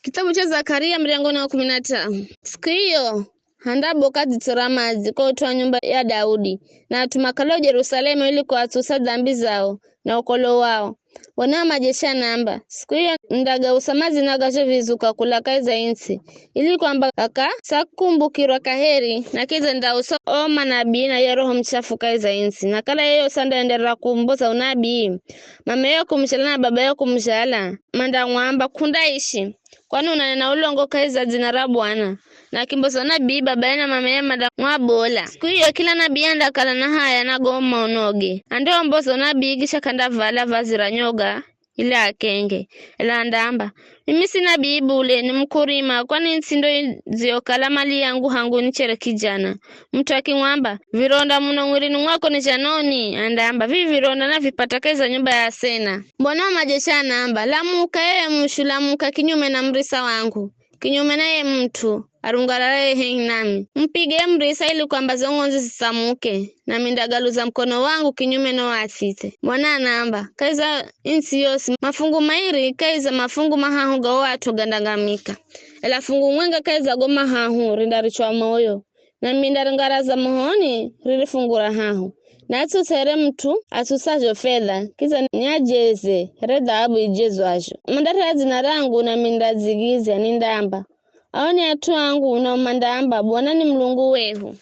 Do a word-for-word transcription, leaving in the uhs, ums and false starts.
Kitabu cha Zakaria, muryango ni wa kumi na tano. Siku iyo handaboka dzitso ra madzi kwa ut'u wa nyumba ya Daudi, na at'u makala Jerusalemu ili kuatsusa dhambi zao na ukolo wao. Bwana wa majeshi anaamba, siku iyo nindagausa madzina ga zho vizuka kula kahi za ntsi, ili kwamba gakasakumbukirwa kaheri, na kidza nindausa o manabii na ye Roho Muchafu kahi za ntsi. Na kala yeyosi andaenderera kumboza unabii, mameyo kumuzhala na babayo kumuzhala, mandamwamba, "K'undaishi, kwani unanena ulongo kahi za dzina ra Bwana." Na akimboza unabii, babaye na mameye mandamwabola. Siku iyo kila nabii andakala na haya na go maonoge. Andiomboza unabii kisha k'andavala vazi ra nyoga ili akenge. Ela andaamba, "Mimi si nabii bule, ni mukurima, kwani ntsi ndo idziyokala mali yangu hangu nichere kijana." Mut'u akimwamba, "Vironda muno mwirini mwako ni zhanoni?" Andaamba, "Vivi vironda navipata kahi za nyumba ya Asena." Bwana wa majeshi anaamba, "Lamuka, ee mushu, lamuka kinyume na murisa wangu, kinyume na ye mut'u arungararaye hehi nami. Mupige murisa ili kwamba zo ng'ondzi zitsamuke, nami ndagaluza mukono wangu kinyume no atsitse." Bwana anaamba, "Kahi za ntsi yosi, mafungu mairi kahi za mafungu mahahu ga o at'u gandangamika, ela fungu mwenga kahi za go mahahu rindarichwa moyo, nami ndarangaraza mohoni riri fungu ra hahu. Natsutse here mut'u atsusazho fedha, kidza niajeze here dhahabu ijezwazho. Mandarira dzina rangu, nami ndadzigizya, nindamba, 'Ao ni at'u angu,' nao mandaamba, 'Bwana ni Mulungu wehu.'"